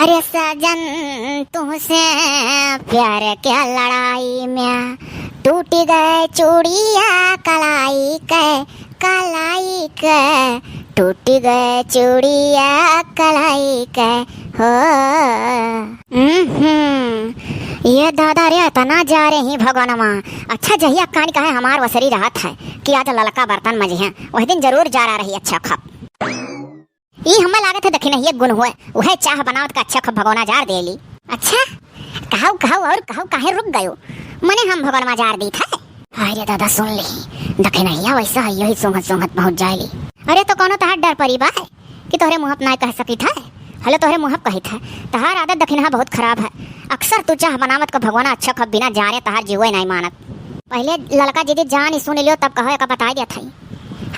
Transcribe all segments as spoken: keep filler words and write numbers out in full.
अरे सजन, तुहसे प्यार के लड़ाई में टूट गए चूड़िया कलाई के, कलाई के, टूट गए चूड़िया कलाई के हो। हम्म, ये दादा रे, इतना जा रही भगवानमा। अच्छा, जहिया कान कहे हमार वसरी रहत है कि आज ललका बर्तन मजिहे, वही दिन जरूर जा रही अच्छा खप। ई हमें लागत है दखिनहिया गुण हुए, उहे चाह बनावत का अच्छा खप भगोना जार देली। अच्छा, कहौ, कहौ और कहौ, काहे रुक गयो? मने हम भगोना जार दीत है। हाय रे दादा, सुन ली, दखिनहिया वैसा है, यही सूंघत सूंघत पहुँच जाएली। अरे तो कौनो तहार डर परी बा है कि तोहरे मुँह प नाय कह सकित है? हलो तोहरे मुँह प कहित है, तहार आदत दखिनहा बहुत खराब है। अक्सर तू चाह बनावत का भगोना अच्छा खप बिना जाने तहार जीवे नाय मानत। पहले ललका जिज्जी जान ही सुन लियो, तब कहो एका बताई देत हई।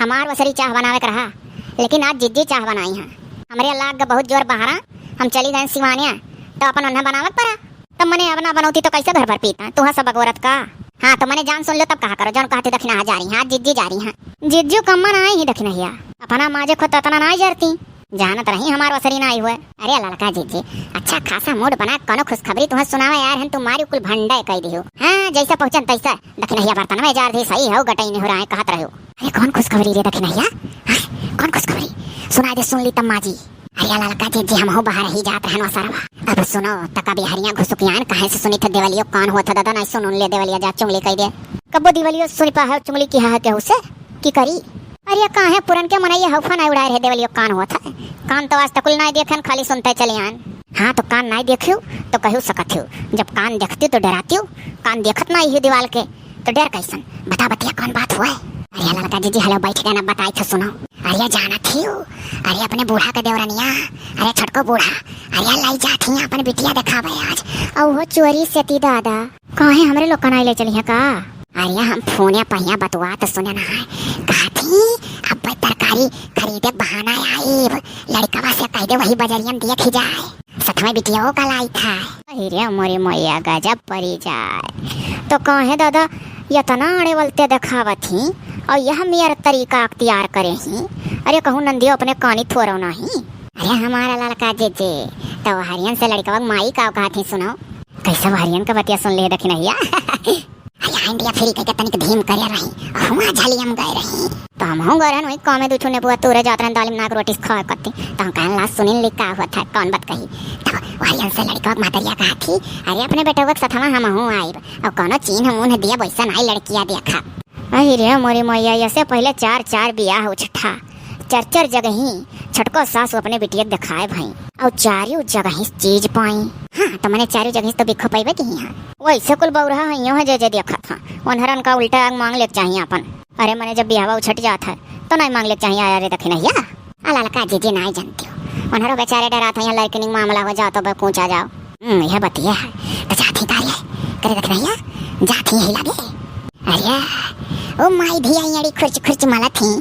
हमार वसरी चाह बनावे के रहा, लेकिन आज जिज्जी चाह बनाई हैं। हमरे लाग ग बहुत जोर बहरा, हम चली गए सिवानिया, तो अपन उन्हें बनावे के पड़ा। तब मने अब ना बनौती तो कैसे घर भर पीता? तू सब बगोरत का। हाँ, तो मने जान सुन लो तब कहा करो, जौन कहते दखिनहा जा रही हैं, आज जिज्जी जा रही हैं। जिज्जू कम्मा ना आई ही दखिनहिया, अपना माजे खुद तो इतना ना जरती। जानत रही हमार वसरी ना आई हुए। अरे ललका जिज्जी, अच्छा खासा मूड बना, कोनो खुशखबरी तुहें सुनावे यार, हम तुम्हारी कुल भंडे कह दियो। हाँ, जैसे पहुँचन तैसे दखिनहिया बर्तन में जार दी, सही हो गटई नहीं हो रहा है, कहत रहो। अरे कौन खुशखबरी रे दखिनहिया? हाँ, कौन खुशखबरी? सुना दे, सुन ली तम्मा जी। अरे ललका जिज्जी, हमहू बाहर ही जात रहन वसरवा। अब सुनो, तका बिहारियां घुसुकियान कहे से सुनी थे देवलियो कान हुआ था दादा, नहीं सुन उन ले देवलिया जा चुंगली कह दे। कब्बो देवलियो सुनी पा है चुंगली की है केहू से? की करी? अरे काहे पुरन के मनई हौफा नाय उड़ाए रहे देवलियो कान होत है। कान तो आज तकुल नाय देखेन, खाली सुनते चले आन। हाँ तो कान नाय देखियो तो कहू सकत हो, जब कान देखती तो डराती हो, कान देखत नाय ही दीवाल के तो डर कैसन? बता बतिया कौन बात हुआ है? अरे ललका जिज्जी हलो बैठ गए ना बताई थे सुनो। अरे जानत ही हो, अरे अपने बूढ़ा के देवरनिया, अरे छोटको बूढ़ा, अरे लाई जात ही अपन बिटिया देखावे आज। और वो चोरी से ती दादा। काहे हमरे लोग का नाई ले चली हैं का? अरे हम फोने पहिया बतुआ तो सुने ना है। कहा थी अब तरकारी खरीदे बहाना आईब। लड़कवा से कह दे वही बजरिया में दिए खी जाए। सथमे बिटियाओ का लाई था। अरे मोरे मोया गजब परी जाए। तो काहे दादा इतना अड़े वलते देखावत ही और यह मेर तरीका अख्तियार करे ही। अरे कहूँ नंदियो अपने कानी थोरो नहीं। अरे हमारा लड़का जे जे तो हरियन से लड़कवा के माई का कहा थी सुनो। कैसे हरियन का बतिया सुन ले दखिनहिया? अरे इंडिया फ्री के तनिक धीम करे रही, हुआ झलियम गए रही। तो हमहू गए रहन वही काम में दू ठो नेबुआ तोरे जात रहन दालिम नाक रोटी खाए करती। तो हम कहन ला सुनिन ली का हुआ था, कौन बात कही। तो हरियन से लड़का के मातरिया कहा थी, अरे अपने बेटवा के सथवा हमहू आइब, और कोनो चीन हम उन्हें दिया वैसा नाई लड़किया देखा। अहि रे मोरी मैया, ऐसे पहले चार चार बियाह उछठा, चार चार जगही छटको सासु अपने बिटिया के देखाए भई, और चारियों जगही चीज पाई। हाँ, तो मने चारियों जगही तो बिखो पैबे की हाँ। वैसे कुल बौरहा है, यूं है जे जे देखत हाँ, उन्हरन का उल्टा आग मांग लेके चाहिए अपन। अरे मने जब बियाहवा उछट जात है, तो नहीं मांग लेके चाहिए, आया रे दखिनहिया। आ ललका जीजी नाई जानती हो, उन्हरो बेचारे डरात हैं, यहाँ लड़किनी के मामला हो जाओ तो बे कूचा जाओ। हम्म, यह बतिया है। तो जाती का रे? करे दखिनहिया, जाती यही लागे। अरे, ओ माई भी आई अड़ी खुर्च खुर्च माला थी।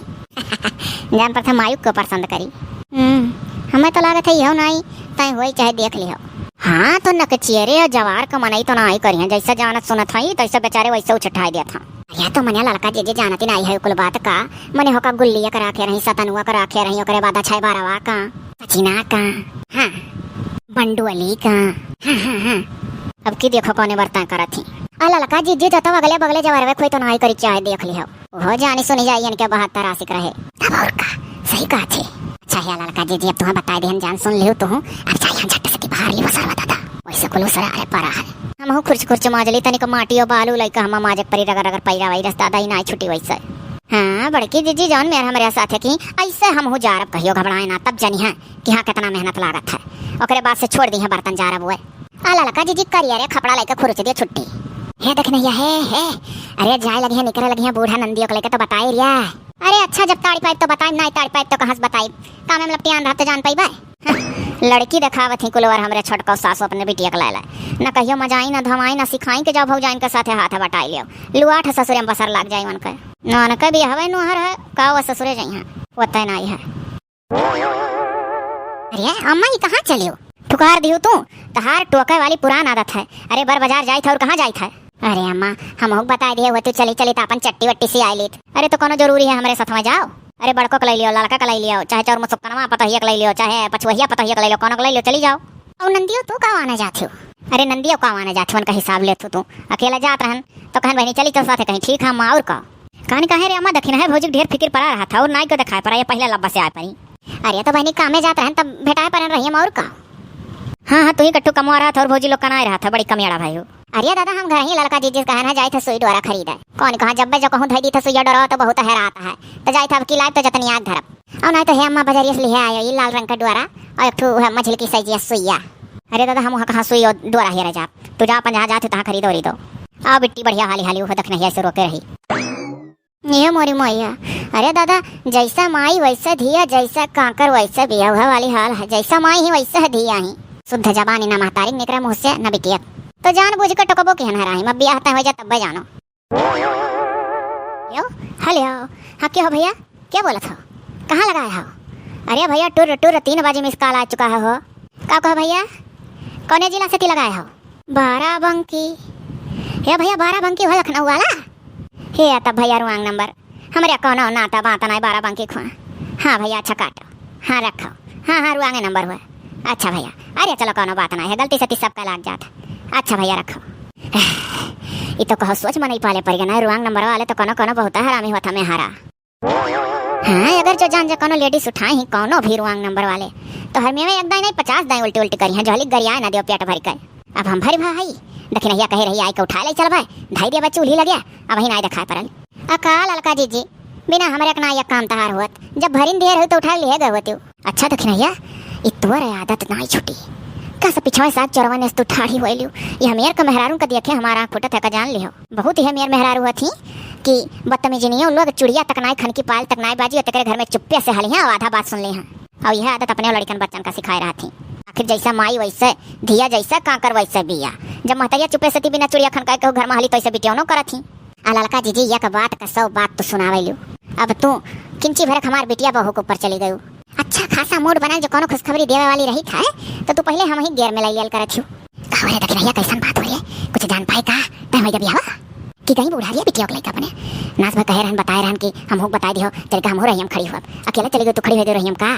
जान पर था मायू को पसंद करी। हम्म, हमें तो लागत है यहो नाई, ताई होई चाहे देख लियो। हाँ, तो नकचियरे और जवार का मनई तो नाई करिहैं, जैसा जानत सुनत हई, तैसा बेचारे वैसे उछठाई देत हाँ। अरे तो मने ललका जीजी जानती नाई है कुल बात का। मने होका गुल्लिया का राखे रही, सतनुआ का राखे रही, ओकरे बाद अछाई बारवा का, सचिना का, हाँ, बंडुअली का, हाँ, हाँ, हाँ। अब की देखो कौने बर्तन करत ही। आ ललका जीजी जतव अगले बगले जवरवे खोई तो नाई करी चाहे देख लिहो। ओहो जानी सुनी जाई इनके बहत्तर आशिक रहे। तब और का, सही कहा थे। अच्छा है ललका जीजी, अब तुम्हें बताई देहन जान सुन लिहो तुहू। अब जा यहाँ झट से बाहर लिहो सरवा दादा। वैसे कुल सरा रे परा है। हमहू खुर्च खुर्च माजली, तनिक माटी और बालू लइका हमा माजक परी रगर रगर पैरा वही रस दादा ही नाई छुटी वैसे। हाँ, बड़की जीजी जौन मेर हमरे साथ है कि ऐसे हमहू जारब कहियो घबराए ना, तब जनिहैं कि हाँ कितना मेहनत लागत है। ओकरे बाद से छोड़ दिहैं बर्तन जारब हुए। आ ललका जीजी करिया रे खपड़ा लइके खुर्च दिए छुट्टी। हे दखिनहिया हे, हे। अरे जाए लगिहैं, निकरे लगिहैं बूढ़ा नंदियो के लइके तो बताए रिया। अरे अच्छा, जब ताड़ी पाइब तो बताइब, नाई ताड़ी पाइब तो कहाँ से बताइब? काम में लपटियान रहब तो जान पाइबे। हाँ, लड़की देखावत ही कुलवर हमरे छोटको सासु अपने बिटिया के लाए लाए। न कहियो मजाई, न धमाई, न सिखाई के जाओ भौजाइन के साथे हाथ बटाई लियो। लुआठ ससुरे में बसर लाग जाई उनके। न उनके भी हवे नोहर है, का वो ससुरे जइहैं? वो तय नाई है। अरे अम्मा, ई कहाँ चलियो? ठुकार दियो तू, तहार टोके वाली पुरान आदत है। अरे बर बाजार जाइत है और कहाँ जाइत है? अरे अम्मा, हमहू के बताए दिए हुए तू चली चली तो अपन चट्टी वट्टी सियाई लीत। अरे तो कोनो जरूरी है हमरे साथ में जाओ? अरे बड़को के ले लियो, ललका के ले लियो, चाहे चौर मुसुक्कनवा पतोहिया के ले लियो, चाहे पछुहिया पतोहिया के ले लियो, कोनो के ले लियो, चली जाओ। अउ नंदियो तू का आने जात हो? अरे नंदियो का आने जात हो, उनका हिसाब लेत हो तू। अकेला जात रहन तो कहन बहिनी चली तो साथे कहीं, ठीक है अम्मा, और का? कहन कहे रे अम्मा, दखिनहा भौजी के ढेर फिकिर परा रहत है और नाई को देखाए परा, ये पहले लब्बा से आए परी। अरे तो बहिनी कामे जात रहन तब भेटाए परन रहियम और का? हाँ हाँ, तू ही कट्टू कमवा रहत है और भौजी लोग कनाए रहत है, बड़ी कमियाड़ा भाई हो। अरे दादा हम घर ही ललका जीजी कहन है जाइत है सुई डोरा खरीदे। कौन कहा जब्बे जो कहूँ धई दी था सुइया डोरा तो बहुत हेरात है। तो जाइत है अब की लाइब तो जतनी आग धरब। और नहीं तो हे अम्मा बजरिया से लिहे आयो ई लाल रंग का डोरा और एक ठो उहे मझिल की सैजिया सुइया। अरे दादा हम वहाँ कहाँ सुई और डोरा हेरे जाब। तू जा अपन जहाँ जात हो तहाँ खरीदो रीदो। आओ बिट्टी बढ़िया हाली हाली उहो दखिनहिया से रोके रही। ये मोरी मोइया, अरे दादा, जैसा माई वैसा धिया, जैसा कांकर वैसा बिया, उहे वाली हाल है। जैसा माई ही वैसा है धिया ही। शुद्ध जबानी ना महतारी निकरे मुँह से ना बिटिया। तो जान बूझ के टोकबो किहन हराही, अब बियाह तय हो जा तब्बे जानो। हेलो, हेलो, हाँ के हो भैया, क्या बोलत हो, कहाँ लगाए हो? अरे भैया टुर टुर तीन बजे मिस कॉल आ चुका है हो। का कहो भैया, कौने जिला से ती लगाए हो? बाराबंकी। हे भैया, बाराबंकी हो लखनऊ वाला? हे तब भैया रुआंग नंबर, हमरे कौनो नाता बात नाई बाराबंकी खुआ। हाँ भैया, अच्छा काटो। हाँ रखो। हाँ हाँ, रुआंगे नंबर हुआ। अच्छा भैया, अरे चलो कौनो बात नाई है, गलती से ती सबका लाग जात। अच्छा भैया रखो। ई तो कहो सोच मनई पाले पड़ गया ना, रुआंग नंबर वाले तो कौनो कौनो बहुत हरामी होत हमें हरा। हाँ, अगर जो जान जा कौनो लेडीज उठाए ही कौनो भी रुआंग नंबर वाले, तो हर में एक दाई नहीं पचास दाई उल्टी उल्टी करी हैं, जोहली गरियाए ना दियो पेट भर के। अब हम भरी भा हई, दखिनहिया कहे रही आई के उठा ले चल भाई, धाई दिया बच्ची उल्ही लगे, अब ही नाई देखाए परल। अका ललका जीजी, बिना हमरे के ना ये काम तहार होत, जब भरिन दिए रही तो उठा लिए गए होती। अच्छा दखिनहिया, ई तोर आदत नाई छुटी। का से पिछवा साथ चोरवा ने तू ठाढ़ी होइलियो। ये हमेर के मेहरारू के देखे हमारा आँख फुटत है का जान लिहो। बहुत ही हमेर मेहरारू हथी कि बदतमीजी नहीं हो, लोग चुड़िया तक नाई खनकी पायल तक नाई बाजी, तेकरे घर में चुप्पे से हलिया और आधा बात सुन ली हैं। और यह आदत अपने लड़कन बच्चन का सिखाए रहत ही। आखिर जैसा माई वैसे धिया, जैसा कांकर वैसे बिया। जब महतरिया चुप्पे से ती बिना चुड़िया खनकाए के घर में हली तो ऐसे बिटियों करत ही। आ ललका जीजी, एक बात का सौ बात तू सुनावेलू। अब तू किंची भरक हमार बिटिया बहू के ऊपर चली गयू। अच्छा खासा मूड बनल जो कोनो खुशखबरी देवे वाली रही था, तो तू पहले हम ही गेर में लाई लियल करत छू। का हो रे दखिनहिया, कैसन बात हो रे? कुछ जान पाए का? तय हो जब हवा कि गई बुढ़ारिया बिटिया के लइका अपने। नास भर कहे रहन, बताए रहन कि हम हो बताए दियो, चल के हम हो रही हम खड़ी हुआ। अकेले चली गई तू खड़ी हो दे रही हम का?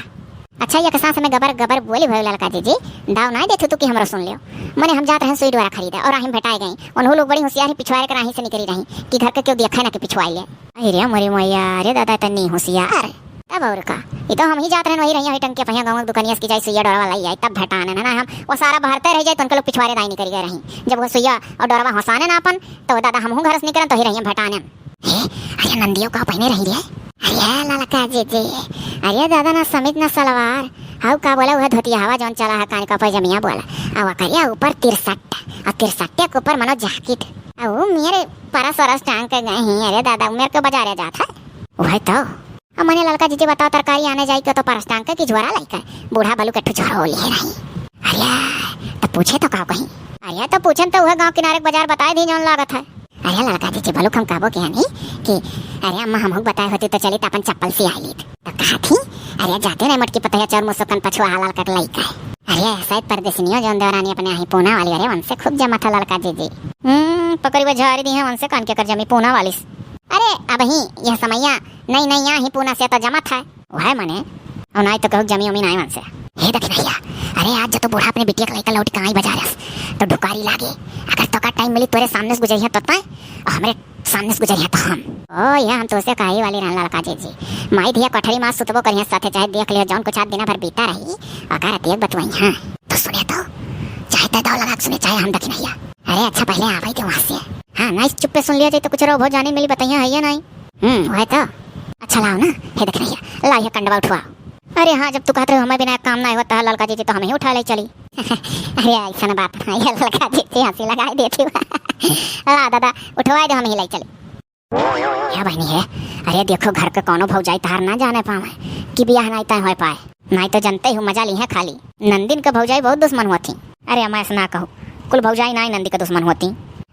अच्छा, एक सांस में गबर गबर बोली भइल ललका जीजी, दाव नाई देथु तू कि हमरो सुन लियो। मने हम जात रहन सुई डोरा खरीदे और राही में भेटाए गई। उन्हों लोग बड़ी होशियार ही पिछुआरे के राही से निकरी रही कि घर के केहू देखे ना कि पिछुआई ले। अरे रे मोरी मैया, अरे दादा तनी होशियार। तब और का, ई तो हम ही जात रहन वही रही, वही टंकी पहिया गाँव के दुकानिया से कि जाई सुइया डोरा वाला ही आई, तब भेटाने ना, ना हम वो सारा बहरते रह जाए तो उनके लोग पिछुआरे दाई निकरी गए रही। जब वो सुइया और डोरवा हंसाने ना अपन, तो दादा हमहू घर से निकरन तो ही रही भेटाने। हे, अरे नंदियो का पहिने रही रे। अरे ललका जीजी, अरे दादा ना समीज ना सलवार, हाउ का बोला वह धोतिया हवा जौन चला है कान का पैजमिया बोला। आ ओकरिया ऊपर तिरसट, आ तिरसटे के ऊपर मनो जैकेट। आ ऊ मेरे परस वरस टांग के गए ही। अरे दादा, ऊ मेरे के बाजारे जात है। वही तो। अब मने ललका जीजी बताओ, तरकारी आने जाई के तो परस टांग के कि झोरा लाई के? बूढ़ा बलू के ठो झोरा ले रही। अरे, तो पूछे तो का कहीं? अरे, तो पूछन तो वह गांव किनारे के बाजार बताए दी जौन लागत है। अरे ललका जीजी, बलुक हम कहबो के हनी कि अरे अम्मा, हमहू बताए होती तो चली त अपन चप्पल सियाई लीत। तो कहा थी, अरे जाते नहीं मटकी पतैया चौर मुसुकन पछुआ हालाल कट लइका है। अरे शायद परदेसिनियो जौन देवरानी अपने आही पूना वाली, अरे उनसे खूब जमा था ललका जीजी। हम्म, पकड़ी वो झारी दी है उनसे कान के कर जमी पूना वाली से। अरे अब ही यह समैया नई नई आही पूना से तो जमा था। वह मने, और नाई तो कहूक जमी उमी नाई मन से। हे दखिनहिया, अरे आज जो तो बूढ़ा अपने बिटिया के लेकर लौट के आई बाजार से, तो ढुकारी लागे। अगर तोका टाइम मिली तोरे सामने से गुजरिया तो तय, और हमरे सामने से गुजरिया तो हम। ओ, यह हम तोसे कही वाली रहन ललका जीजी। माई धिया कोठरी में सुतबो करिया साथे, चाहे देख लियो जौन कुछ आज दिना भर बीता रही, अगर अतियक बतवाई हाँ। तो सुने तो, चाहे तय दाव लगा के सुने, चाहे हम दखिनहिया। अरे अच्छा, पहले आवे के वहाँ से। हाँ, नाई चुप्पे सुन लिया जाए तो कुछ रो भो जाने मिली, बताइया है या नाई? हम्म, वह तो। अच्छा लाओ ना, हे दखिनहिया, लाओ ये कंडवा उठवाओ। अरे हाँ, जब तू कहत रहे हमें बिना काम ना होता है ललका जीजी, तो हम ही उठा ले चली। अरे ऐसा ना बात ना, ये ललका जीजी हंसी लगाए देती हूँ। ला दादा, उठवाए दे, हम ही लाई चली। या बहनी है, अरे देखो घर के कोनो भौजाई तार ना जाने पावे कि बियाह नाई तय हो पाए, नाई तो जनते ही मजा ली है खाली। नंदिन के भौजाई बहुत दुश्मन होती। अरे अम्मा ऐसा ना कहो, कुल भौजाई नाई नंदी के दुश्मन होती।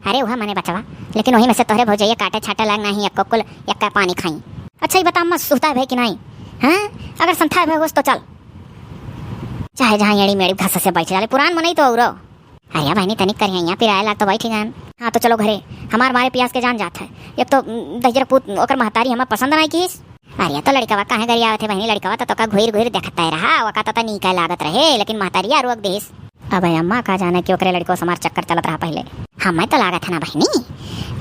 अरे वह मने बचवा, लेकिन वही में से तोहरे भौजैया काटे छाटे लायक नहीं, एको कुल एक्का पानी खाई। अच्छा ये बता अम्मा, सुहता है भाई कि नहीं? हाँ, अगर संथा है भाई होस तो चल, चाहे जहाँ एड़ी मेड़ी घास से बैठ जाले, पुरान मनई तो औरो। अरे बहनी, तनिक करिया यहाँ पिराए लाग तो बैठी जान। हाँ तो चलो घरे, हमार मारे प्यास के जान जात है। एक तो उम, दहिजर पूत ओकर महतारी हमें पसंद नहीं कीस। अरे तो लड़कवा काहे गरियावत है बहनी, लड़कवा तो तोका घुइर घुइर देखते रहा, ओका तो, तो नीक लागत रहे, लेकिन महतारिया रोक देस। अबे अम्मा का जाने कि ओकरे लड़िकवा से हमार चक्कर चलत रहा पहिले। हमें तो लागत है ना बहिनी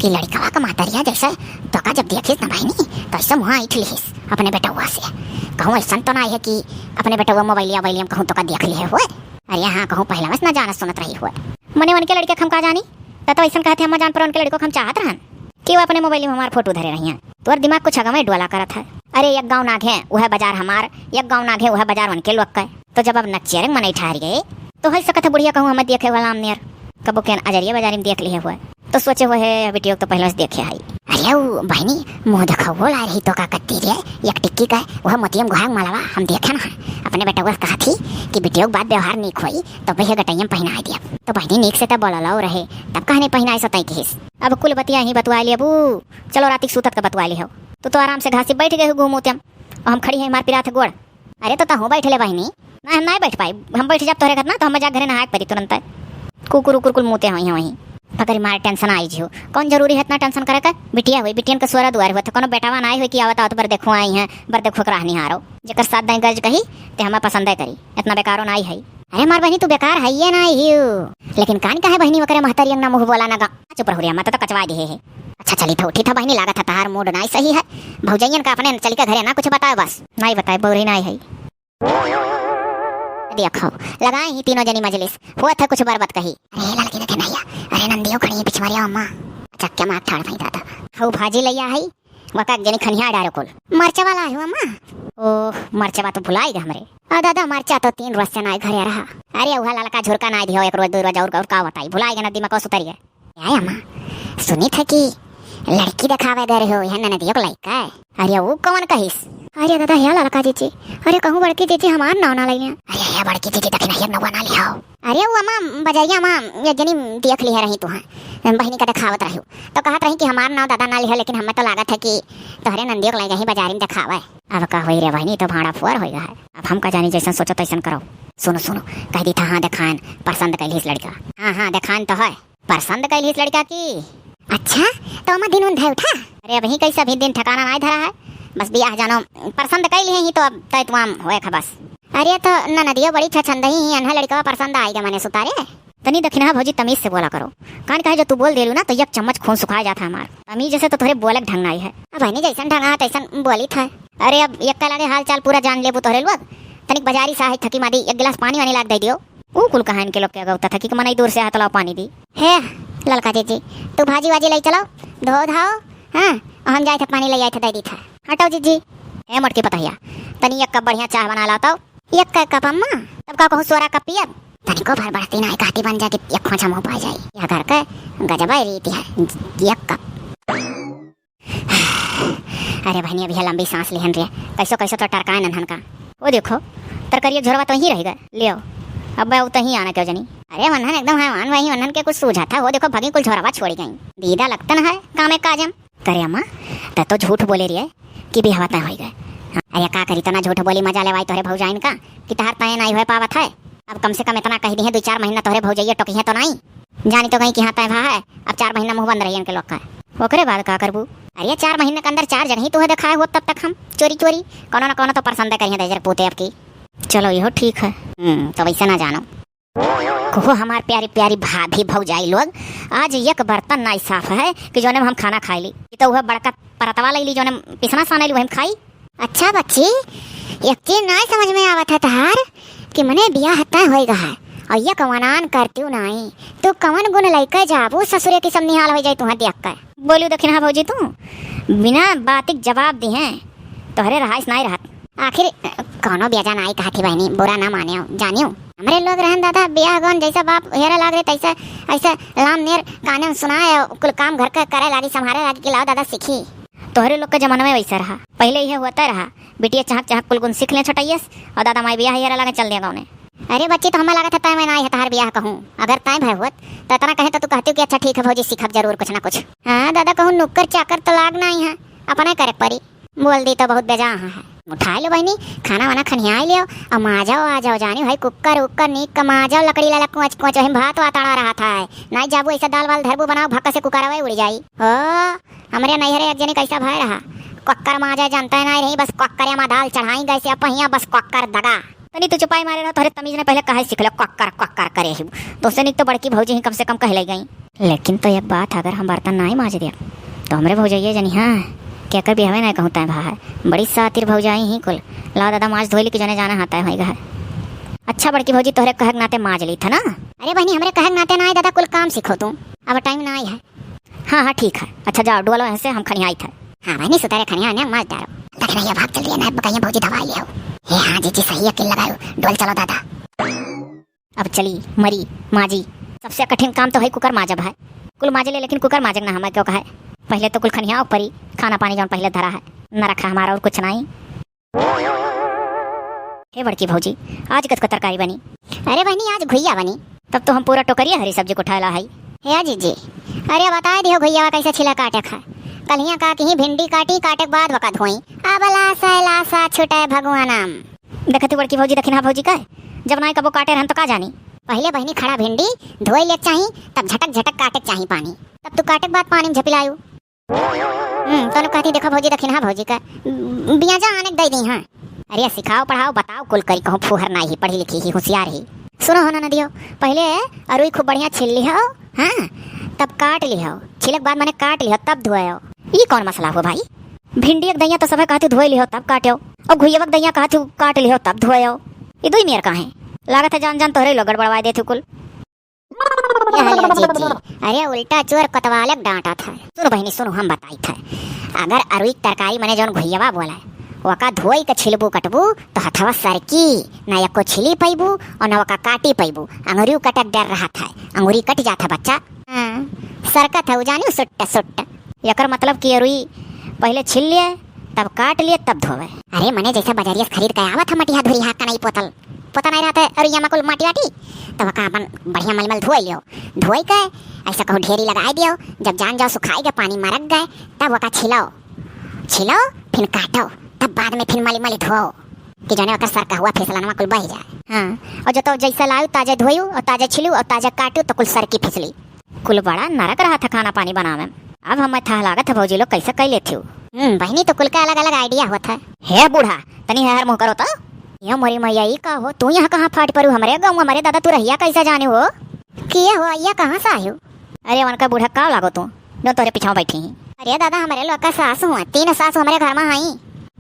कि लड़िकवा का महतरिया जैसे तोका जब देखिस ना बहिनी, तो ऐसे मुँह ऐंठ लिहिस अपने बेटउआ से। कहूँ ऐसन तो ना है कि अपने बेटउआ मोबाइलिया वोबाइलिया में कहूँ तोका देख लिहे हुए। अरे हाँ, कहूँ पहिले से ना जानत सुनत रही हुए। मने उनके लड़िका का हम का जानी, त तो ऐसन कहत है अम्मा जान, पर उनके लड़िको का हम चाहत रहन कि वो अपने मोबाइल में हमार फोटो धरे रहिया। तोर दिमाग कुछ अगवे डोला करत है। अरे एक गाँव नाघे उहे बाजार हमार, एक गाँव नाघे उहे बाजार उनके लोग का। तो जब अब नक्चेरंग मनई ठहर गए, तो हो सकत है बुढ़िया कहूँ हमें देखे वाला आमनेर कबो केन अजरिया बाजारी में देख लिहे हुए, तो सोचे हुए है बिटियो तो पहिले से देखे है। अरे उ बहिनी, मुँह देखावो ला रही तो का कत्ती रे, एक टिक्की का, वह मोतियम गुहांग मालावा हम देखे ना, अपने बेटउआ से कहा थी कि बिटियो के बात व्यवहार नीक होई, तो वह गटैया में पहिनाए दिया। तो बहिनी नीक से तो बोलल रहे, तब कहा नहीं पहिनाए सताई किहिस। अब कुल बतिया ही बतुआ लिया बू, चलो राती के सूतत का बतुआ लिहो। तू तो आराम से घासी बैठ गए हो घूमोतियम, और हम खड़ी है, हमार पिरात है गोड़। अरे तो तहूँ बैठ ले बहिनी। ना, हम नाहीं बैठ पाई, हम बैठ जाब तोहरे घर ना, तो हमें जा घरे नहाए के परी तुरंत। कुकुर उकुर कुल मूते होई हैं वहीं। पकड़ी मार टेंशन आई जियो। कौन जरूरी है इतना टेंशन करे का? बिटिया हुई, बिटियन का सोरा दुआर हुआ था, कोनो बेटावा ना आई हुई कि आवत आवत बर देखो आई हैं, बर देखो के राह निहारो। जेकर साथ दाई गर्ज कही, ते हमें पसंद है करी, इतना बेकारो ना आई है। अरे मार बहिनी, तू बेकार है ये ना ही। लेकिन कान का है बहिनी, वकरे महतरियन ना मुँह बोला ना गा। चुप रहो रे, मत तो कचवा दे है। अच्छा चली था, उठी था बहिनी, लागत है तहार मूड नाई सही है। भौजैयन का अपने चली के घरे ना कुछ बताए बस। नाई बताए, बौरी नाई है। देखो, लगाए ही तीनों जनी मजलिस, हुआ था कुछ बरबत कही। अरे ललकी देखे नहीं है। अरे नंदियो खड़ी है पिछवारिया अम्मा। चक्के मार ठाड़ भई दादा। हऊ भाजी लैया है, वका एक जनी खनिया डारो कुल। मरचा वाला है अम्मा। ओह, मरचा तो भुलाई गए हमरे। आ दादा, मरचा तो तीन रोज से नाई घरे रहा। अरे उहा ललका झुरका नाई दियो, एक रोज दो रोज और, और का बताई, भुलाई गए ना, दिमाग से उतरी गए। आय अम्मा, सुनी था कि लड़की देखावे दे रहे हो, यह ननदियो के लइका है। अरे ऊ कौन कहिस? अरे दादा, हे ललका जीजी, अरे कहूँ बड़की जीजी हमार नाव ना लइया। अरे हे बड़की जीजी, दखिनहिया नौवा ना लिहाओ। अरे ऊ अम्मा, बजरिया अम्मा, ये जनी देख लिहे रही तुहाँ, बहिनी का देखावत रही, तो कहत रही कि हमार नाव दादा ना लिहो, लेकिन हमें तो लागत है कि तोहरे नंदियो के लइका ही बाजारी में देखावे। अब का होई रे बहिनी, तो भाड़ा फुअर होई गए है। अब हम का जानी, जैसन सोचो तैसन करो। सुनो सुनो, कह दी था, हाँ देखान, पसंद कैलिस लड़का। हाँ हाँ, देखान तो है। पसंद कैलिस लड़का की। अच्छा, तो अम्मा दिन उन धै उठा? अरे अबहीं कैसे, अभी दिन ठिकाना नाई धरा है, बस बियाह जानो पसंद कैली ही तो अब तय तुआम होए खा बस। अरे तो ननदियो बड़ी छछंदही ही, अनहा लड़का पसंद आई गए मने सुतारे। तनी दखिनहा भौजी तमीज से बोला करो, कान कहे जो तू बोल देलू ना तो एक चम्मच खून सुखा जात है हमार। तमीज से तो तोहरे बोले के ढंग नाई है। अब बहिनी जैसन ढंग है तैसन बोली था। अरे अब एक का लागे हाल चाल पूरा जान लेबू तोहरे लोग। तनिक बाजारी से आई थकी मादी, एक गिलास पानी वानी लाग दे दियो। ऊ कुल कहा इनके लोग के अगौता था कि मनई दूर से हाथ लाओ पानी दी। हे ललका जीजी, तू भाजी वाजी लई चलाओ, धो धाओ, हाँ, हम जाए थे पानी ले आए थे, दे दी था। हटाओ जीजी। हे मोटकी पतहिया, तनी एक कप बढ़िया चाह बना लाओ तो। एक का कप अम्मा, तब का कहूँ सोरा कप पियब? तनिको भर बढ़ती ना कहती बन जा कि एक खोंचा मुँह पा जाई। यह घर के गजबा रीति है, एक कप। अरे बहनी, अभी लंबी सांस लिहन रे, कैसो कैसो तो टरकाए नन्हन का। वो देखो, तरकरिया झोरवा तो ही रह गए, लियो, अब मैं उतही आना क्यों जनी। अरे वन्हन एकदम हैवान वही, वन्हन के कुछ सूझा था, वो देखो भगी कुल झोरवा छोड़ी गई। दीदा लगतन है कामे काजम। करे अम्मा, त तो झूठ बोले रिये कि बिहवा तय होई गए। अरे का करी, तना झूठ बोली मजा लेवाई तोहरे भौजाइन का कि तहार तय नाई होए पावत है। अब कम से कम इतना कह दी है, दो चार महीना तोहरे भौजैया टोकी है तो नाई। जानी तो गई कि हाँ तय भा है, अब चार महीना मुँह बंद रही इनके लोग का। ओकरे बाद का करबू? अरे चार महीना के अंदर चार जगह ही तुहे देखाए हो, तब तक हम चोरी चोरी कोनो न कोनो तो पसंद करिए दे जर पूते अब की। चलो इहो ठीक है। हम्म, तो वैसे ना जानो। कहो हमार प्यारी प्यारी भाभी भौजाई लोग, आज एक बर्तन नाई साफ है कि जोने में हम खाना खाई ली। ये तो वह बड़का परतवा ले ली जोने में पिसना साने ली वही में खाई। अच्छा बच्ची, एक चीज नाई समझ में आवत है तहार कि मने बियाह तय होई गा है और ये कवनान करती नाई, तू कवन गुण लइके जाबू ससुरे की सब निहाल हो जाए तुहाँ देख के। बोलू दखिनहा भौजी तू, बिना बातिक जवाब दिहे तोहरे रहाइश नाई रहत। आखिर कौनो बेजा नाई कहत ही बहनी, बुरा ना मानियो, जानियो। हमरे लोग रहन दादा, बियाह गौन जैसा बाप हेरे लाग रहे तैसा, ऐसा लाम नेर काने में सुनाए, कुल काम घर के करे लागी, संभारे लागी कि लाओ दादा सीखी। तोहरे लोग के जमाना में वैसा रहा, पहले यह होता रहा, बिटिया चहक चहक कुल गुण सीख ले छोटैयस और दादा माई बियाह हेरे लागे चल दिया गौने। अरे बच्ची, तो हमें लागत है तय में नाई है तहार बियाह कहूँ, अगर तय भय होत तो इतना कहे तो तू कहती कि अच्छा ठीक है भौजी, सीखब जरूर कुछ ना कुछ। हाँ दादा, कहूँ नुक्कर चाकर तो लाग नाई है, अपने करे परी। बोल दी तो बहुत बेजा है। उठाए लो बहनी, खाना वाना खनियाई लियो, और माजाओ आ जाओ, जानी भाई कुकर उकर नीक का माजाओ, लकड़ी लाला कोच कोच, वही भात वात अड़ा रहा था है। नाई जाबू ऐसा दाल वाल धरबू बनाओ, भक्का से कुकर आवे उड़ जाई। हो, हमरे नैहरे एक जनी कैसा भय रहा, कक्कर माजे जानते नाई रही, बस कक्कर या मा दाल चढ़ाई गए से अपहिया, बस कक्कर दगा। तनी तू चुपाई मारे रहो, तोहरे तमीज ने पहिले कहे सीख लो, कक्कर, कक्कर करे ही। तोसे निक तो बड़की भौजी ही कम से कम कह ले गई। लेकिन तो एक बात, अगर हम बर्तन नाई माज दिया, तो हमरे भौजइया जनी, हाँ, केकर बियाहवे नाई कहूँ तय भा है। बड़ी सातिर भौजाई ही कुल। लाओ दादा, माज धोई ली कि जने जाना हाथ है होई गए। अच्छा बड़की भौजी, तोहरे कहक नाते माज ली था ना। अरे बहनी, हमरे कहक नाते ना आए दादा, कुल काम सीखो तू, अब टाइम ना आई है। हाँ, हाँ, ठीक है। अच्छा, जाओ, डोलो ऐसे, हम खनियाई थे। हाँ, बहनी, सुतारे खनिया ने मार डारो। देख रही है, भाग चल रही है, ना बकाइया भौजी दवाई ले आओ। हे हाँ, जीजी, सही अकेल लगायो, डोल चलो दादा। अब चली, मरी, माजी। सबसे कठिन काम तो है कुकर माजब है। कुल माजे ले, लेकिन कुकर माजक ना हमें क्यों कहे। पहले तो कुल खनियाओ परी, खाना पानी जौन पहले धरा है, न रखा हमारा और कुछ नहीं। हे बड़की भौजी, आज कस का तरकारी बनी? अरे बहनी, आज घुइया बनी। तब तो हम पूरा टोकरिया हरी सब्जी को उठाए ला है। हे जीजी, अरे बताए दियो घुइया कैसे छिला काटे खा। कलिया का कहीं भिंडी काटी, काटे के बाद वका धोई। अब लासा लासा छुटे भगवानम। देखती बड़की भौजी, दखिनहा भौजी का, जब नाई कबो काटे रहन तो का जानी। पहले बहनी खड़ा भिंडी धोए ले चाही, तब झटक झटक काटे के चाही पानी, तब तू काटे के बाद पानी में झपिलायू। हम्म, तनु कहती, देखो भौजी, दखिनहा भौजी का, बियाजा आने के दे दी, हाँ। अरे सिखाओ, पढ़ाओ, बताओ, कुल करी, कहूँ फुहर नाई ही, पढ़ी लिखी ही, होशियार ही। सुनो हो ना नदियो, पहले अरुई खूब बढ़िया छील लिहो, हाँ, तब काट लिहो, छीले के बाद मने काट लिहो, तब धोयो। ई कौन मसला हो भाई? भिंडी एक दइया तो सभे कहती धोए लिहो, तब काट्यो, और घुइयवा के दइया कहती काट लिहो, तब धोयो। ई दुई मेर का है? लागत है जान जान तोहरे लोग गड़बड़वाए देत हो कुल। यह ले जीजी, अरे उल्टा चोर कोतवालक डांटत है। सुनो बहिनी, सुनो, हम बताइत है। अगर अरुई के तरकारी मने जौन घुइयवा बोला, ओका धोई के छिलबू कटबू तो हथवा सरकी, ना एको छिली पैबू और ना ओका काटी पैबू। अंगुरियो कटक डर रहत है, अंगुरी कट जात है बच्चा। हाँ, सरकत है, उ जानियो, सुट्ट सुट्ट। एकर मतलब कि अरुई पहले छील लिए, तब काट लिए, तब धोवे। अरे मने जैसे बजरिया से खरीद के आवत है मटिहा धुरिहा कनई पोतल, पोता नहीं रहता है, अरुइया में कुल माटी वाटी, तब ओका अपन बढ़िया मलमल धोए लियो। धोए के ऐसा कहूँ ढेरी लगाए दियो, जब जान जाओ सुखाए गए, पानी मरक गए, तब ओका छिलाओ, छिलाओ, फिर काटो, तब बाद में फिर मली मली धोओ, कि जाने ओकर सरकहुआ फिसलनवा कुल बह जाए। हाँ, और जो तो जैसा लायू ताजे धोयू और ताजे छिलू और ताजे काटू तो कुल सरकी फिसली। कुल बड़ा नरक रहा था खाना पानी बनावे में। अब हमें थाह लागत है भौजी लोग कैसे कई लेथिउ। हम्म, बहिनी तो कुल का अलग-अलग idea होत है। हे बूढ़ा, तनी हेहर मुँह करो तो। ये मोरी मैया, ई का हो? तू यहाँ कहाँ फाट परू? हमरे गाँव, हमरे दादा, तू रहिया कैसे जाने हो? किए हो, अइया कहाँ से आयु? अरे, उनका बूढ़ा का लागो तू, जो तोरे पीछे बैठी ही। अरे दादा, हमरे लोग का सास हुआ, तीन सास हमरे घर में आई,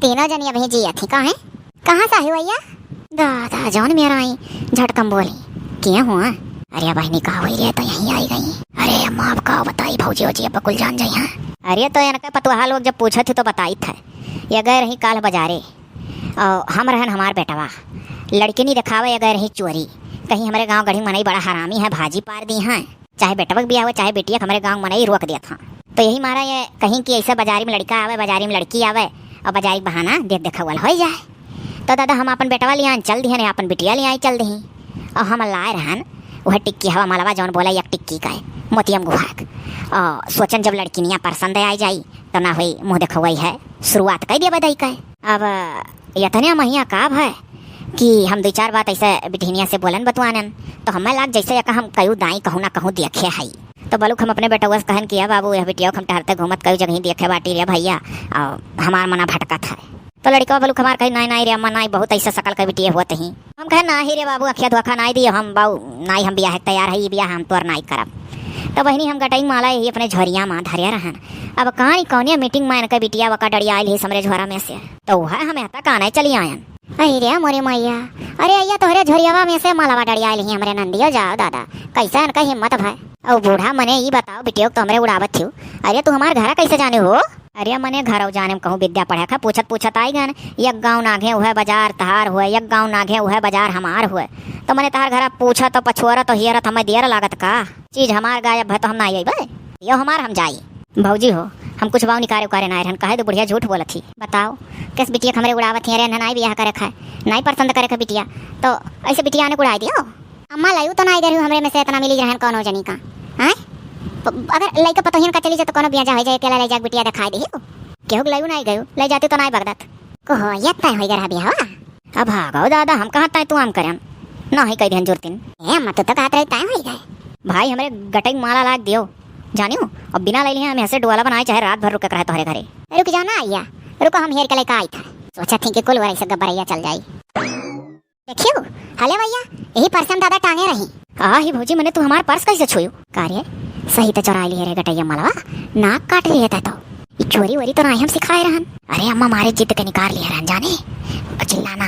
तीनों जनी अभी जियत ही। काहे? कहाँ से आई हो भैया? दादा, जौन मेरा आई, झटकम बोली, "के हुआ?" अरे बहिनी, का हुई रे, तो यहीं आई गई। अरे अम्मा, अब का बताई, भौजी, भौजी, अब कुल जान जाई हैं। अरे तो इनके पतुहा लोग जब पूछत ही तो बताई थे, ये गए रही काल बाजारे, और हम रहन हमार बेटवा, लड़किनी देखावे ये गए रही चोरी, कहीं हमरे गाँव गढ़ी मनई बड़ा हरामी है, भाजी पार दी हैं। चाहे बेटवा के बियाह हुए, चाहे बिटिया के, हमरे गाँव मनई रोक देत हाँ। तो यही मारा ये कहीं कि ऐसे बाजारी में लड़का आवे, बाजारी में लड़की आवे, और बाजारी के बहाना देख देखावल हो जाए। तो दादा, हम अपन बेटवा ले आन चल दिहन, अपन बिटिया ले आई चल दिही। और हम लाए रहन वह टिक्की हवा मलवा, जौन बोला एक टिक्की का है, मोतियम गुहा के। और सोचन जब लड़किनिया पसंद आई जाई, तो ना हुई मुँह देखवई है, शुरुआत कर दिया बदई का। अब इतने महिया का है कि हम दो चार बात ऐसे बिटिनिया से बोलन बतुआनन, तो हमें लाग जैसे एक हम कयू दाई कहूँ ना कहूँ देखे हई। तो बलुक हम अपने बेटवा से कहन कि, "ए बाबू, यह बिटिया के हम टहरते घूमत कयू जगही देखे बाटी रे भैया, और हमार मना भटकत है।" तो लड़का बलुक हमार कही, "नाई, नाई रे अम्मा, नाई, बहुत ऐसा सकल का बिटिया हुआ तही।" हम कहे, "नाही रे बाबू, अखिया धोखा नाई दियो, हम बाऊ नाई, हम बियाह के तैयार है, ये बियाह हम तोर नाई करब।" तो बहिनी, हम गटई माला यही अपने झोरिया में धरे रहन। अब कहानी कौनिया मीटिंग में इनका बिटिया वका डड़िया आइल ही हमरे झोरा में से, तो वह हमें हता काने चली आयन। अरे रे मोरे मैया, अरे अइया तोहरे झोरियावा में से मलवा डड़िया आइल ही हमरे नंदियो, जाओ दादा, कैसे इनका हिम्मत भय। और बूढ़ा मने ई बताओ बिटियो, तो हमरे उड़ावत थियो, अरे तू हमार घरा कैसे जाने हो? अरे मने घर जाने में कहूँ विद्या पढ़े खा, पूछत पूछत आई गन, एक गाँव नाघे उहे बाजार तहार हुए, एक गाँव नाघे उहे बाजार हमार हुए। तो मने तहार घरा पूछत तो पछुअरत तो हियरत हमें देर लागत का? चीज हमार गायब है तो हम ना अइबे, यो हमार हम जाई। भौजी हो, हम कुछ बाऊ निकारे उकारे ना रहन, कहे दो बुढ़िया झूठ बोलत ही। बताओ, किस बिटिया के हमरे उड़ावत ही? अरे ना, नाई बियाह करे खा, नाई पसंद करे खा बिटिया, तो ऐसे बिटिया आने को उड़ाई दियो। अम्मा, लायू तो ना इधर हूँ, हमरे में से इतना मिली रहन कौनो जनी का। हैं? प-, अगर लइका पतोहियन का चली जा तो कौनो बियाजा हो जाए, अकेला ले जाके बिटिया दिखाई दे। केहू के लायू ना गयू, ले जाती तो ना बगदत। को हो, ये तय होई गए रहा बियाहवा? अब भागो दादा, हम कहाँ तय तू आम करम? ना ही कह दिहन जुरतिन। ए अम्मा, तू तो कहत रही तय होई गए। भाई, हमरे गटई माला लाग दियो, जानियो, अब बिना ले लिए हम ऐसे डोला बनाए, चाहे रात भर रुके के रहे तोहरे घरे। रुक जाओ ना अइया, रुको, हम हेर के लेके आई था। सोचा थी कि कुल वरई से गबरैया चल जाई। देखियो, हले भैया, यही पर्स हम दादा टांगे रही। आ ही भौजी, मने तू हमार पर्स कैसे छुयो? का रे, सही त चोराइ लिहे रे गटैया मलवा, नाक काट लिहे तै तो। ई चोरी वोरी तो नाहीं हम सिखाए रहन। अरे अम्मा मारे जिद के निकाल लिहे रहन जाने, चिल्लाना।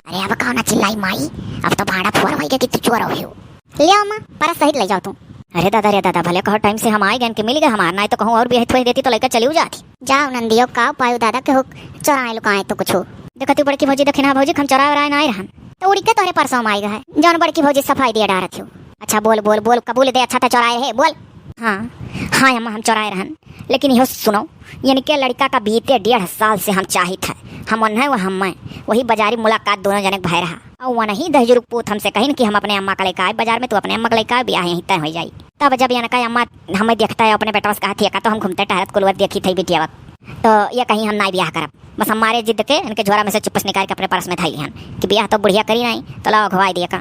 अरे अब काउ ना चिल्लाई माई, अब तो भांडा फोर होइगा कि तू चोर हो। ले अम्मा, परस सहित ले जाओ तू। अरे दादा रे दादा, भले कहो टाइम से हम आइ गएन कि मिलि गए हमार, नाहीं तो कहूँ और बियाह थोड़ी देती तो लइका चलिउ जाती। जाओ नंदियो, काउ पायो दादा के हो चोराए लुकाए तो कुछो। देखती बड़की भौजी, दखिनहा भौजी, हम चोराए वोराए नाहीं रहन। तो उड़ि के तोहरे परसों में आइ गए है, जौन बड़की भौजी सफाई दिया डारत हो। अच्छा बोल, बोल, बोल, कबूल दे, अच्छा त चोराए रहे, बोल। हाँ, हाँ अम्मा, हम चोराए रहन, लेकिन इहो सुनो, इनके लड़िका का बीते डेढ़ साल से हम चाहित है, हम ओन्हैं व हम्मै, वही बजारी मुलाकात दोनों जने के भय रहा। अउर वनही दहिजरू के पूत हमसे कहिन कि हम अपने अम्मा का लइका आए बजार में, तू अपने अम्मा का लइका आए, बियाह यहीं तय होइ जाई। तब जब इनका अम्मा हम्मै देखत है अपने बेटवा से कहत है, "का तो हम घूमते टहरत कुलवत देखित है बिटिया वक्त।" तो ये कहीं हम नाहीं बियाह करब। बस हम मारे जिद के इनके झोरा में से चुप्पस निकाल के अपने परस में धइ लिहन कि बियाह तो बुढ़िया करी नाहीं, तो लाओ अघवाइ दिया का।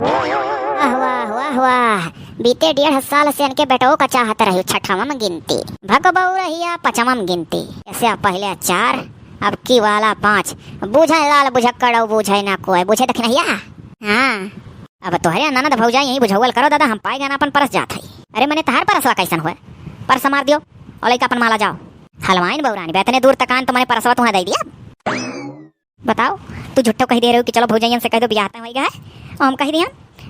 वाह, वाह, वाह, वाह। बीते डेढ़ साल से इनके बेटवो का चाहत रही, छठवम गिनती। भक बउरहिया, पचवम गिनती। ऐसे अब पहिले चार, अब की वाला पाँच। बूझे लाल बुझक्कड़, बूझे ना कोई। बूझे दखिनहिया? हाँ। अब तोहरे ननद भौजाई यहीं बुझौल करो दादा, हम पाइ गएन आपन परस जात है। अरे मने तहार परसवा कैसन होए? परस मार दियो, अउर लइका आपन माला जाओ। हलवाइन बउराइन, बे एतने दूर तक आएन तो मने परसवा तुहैं दइ दिया। बताओ, तू झुट्ठो कहि दे रहे हो कि चलो भौजइयन से कहि दो बियाह तय होइ गए है। अउर हम कहि दिहन,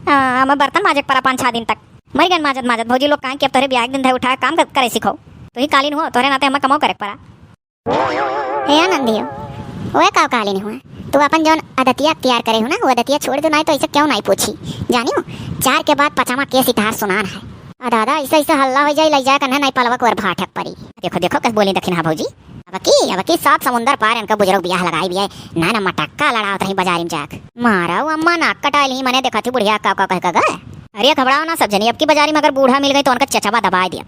अ, हमें बर्तन माजे के परा पाँच छह दिन तक। मरि गएन माजत माजत, भौजी लोग कहें कि अब तोहरे बियाह के दिन धइ उठाए काम क-, करे सीखो। तो ही कालीन हो, तोहरे नाते हमें कमो करे के परा। हे आनंदी हो, ओए काउ कालीन हुआ, तू आपन जौन अदतिया अख्तियार करे हो ना, वो अदतिया छोड़ दो, नाहीं तो ऐसे केहू नाहीं पूछी। जानियो, चार के बाद पचमा केस इतहार सुनान है। आ दादा, ऐसे, ऐसे हल्ला होइ जाई, लइ जाए कन्हे नाहीं पलवा को और भाठक परी। देखो, देखो, कस बोली दखिनहा भौजी। अब की, अब की सात समुंदर पार इनका बुजुर्ग बियाह लगाई बियाह, ना, ना मटक्का लड़ावत रही बजारी में जाके। मारा वो अम्मा नाक कटाइ लिही, मने देखत ही बुढ़िया का, का कह के गए। अरे घबड़ाओ ना सब जनी, अब की बजारी में अगर बूढ़ा मिल गई तो उनका चचबा दबाइ दिया।